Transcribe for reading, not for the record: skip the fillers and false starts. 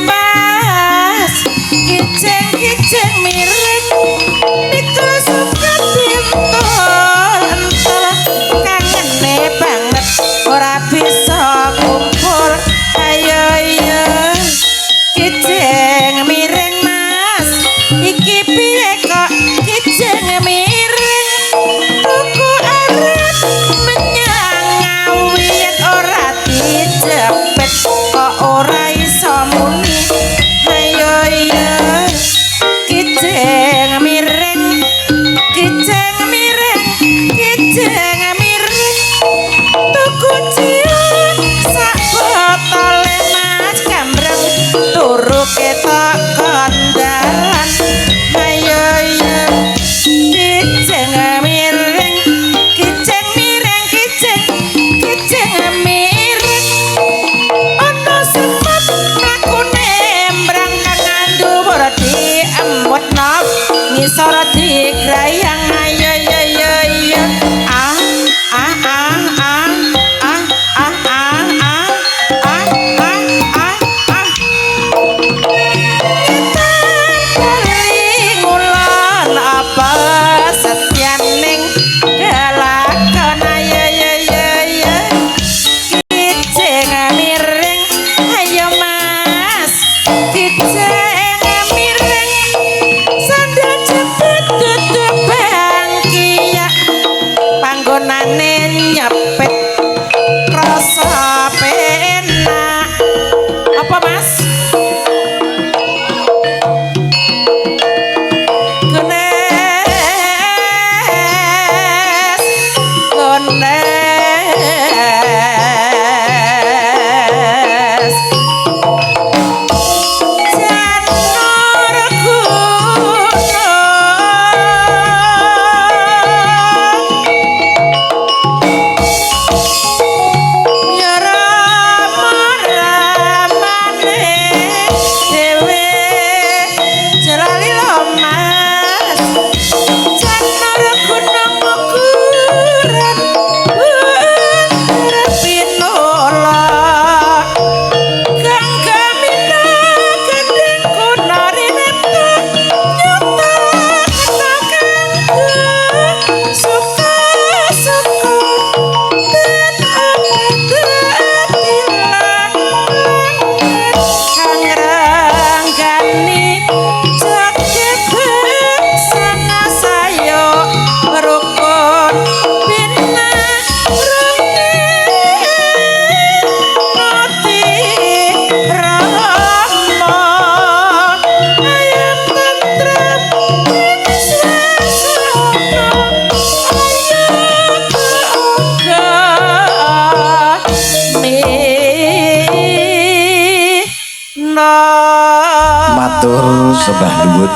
Mas, kijing-kijing miring niku suka dintul entul, kangene banget ora bisa kumpul. Ayo iya, kijing miring Mas, iki piye kok kijing miring, tuku arep menyang Ngawi ora dijepit kok ora iso muni. Ayo iya, kijing miring, kijing miring, kijing miring, tuku ciu sak botole Mas Gambreng, turu ketok kondalan. Ayo iya, kijing miring, kijing miring, kijing kijing miring, ana semut mlakune mbrangkang dhuwur diemutno ngisor digrayang. Ayo yo yo yo, ah ah ah ah ah ah ah ah ah ah ah ah, bali ngulon apa setyaning kelakon. Ayo yo yo yo, kijing miring, ayo Mas, kijing miring, sandal jepit dudu bangkiyak, panggonane nyepit rasa penak. Apa Mas? Gones, gones, janur gunung, ya rama ramane dhewe jelali lho Mas, janur gunung ukuran pinula, ganggamina gendeng kunarinipta nyata kena kanggo suka suka den kang ranggani jagat sana sayo rukun bina roti rama ayem tentrem ing swasana ayo nino. Matur sembah nuwun.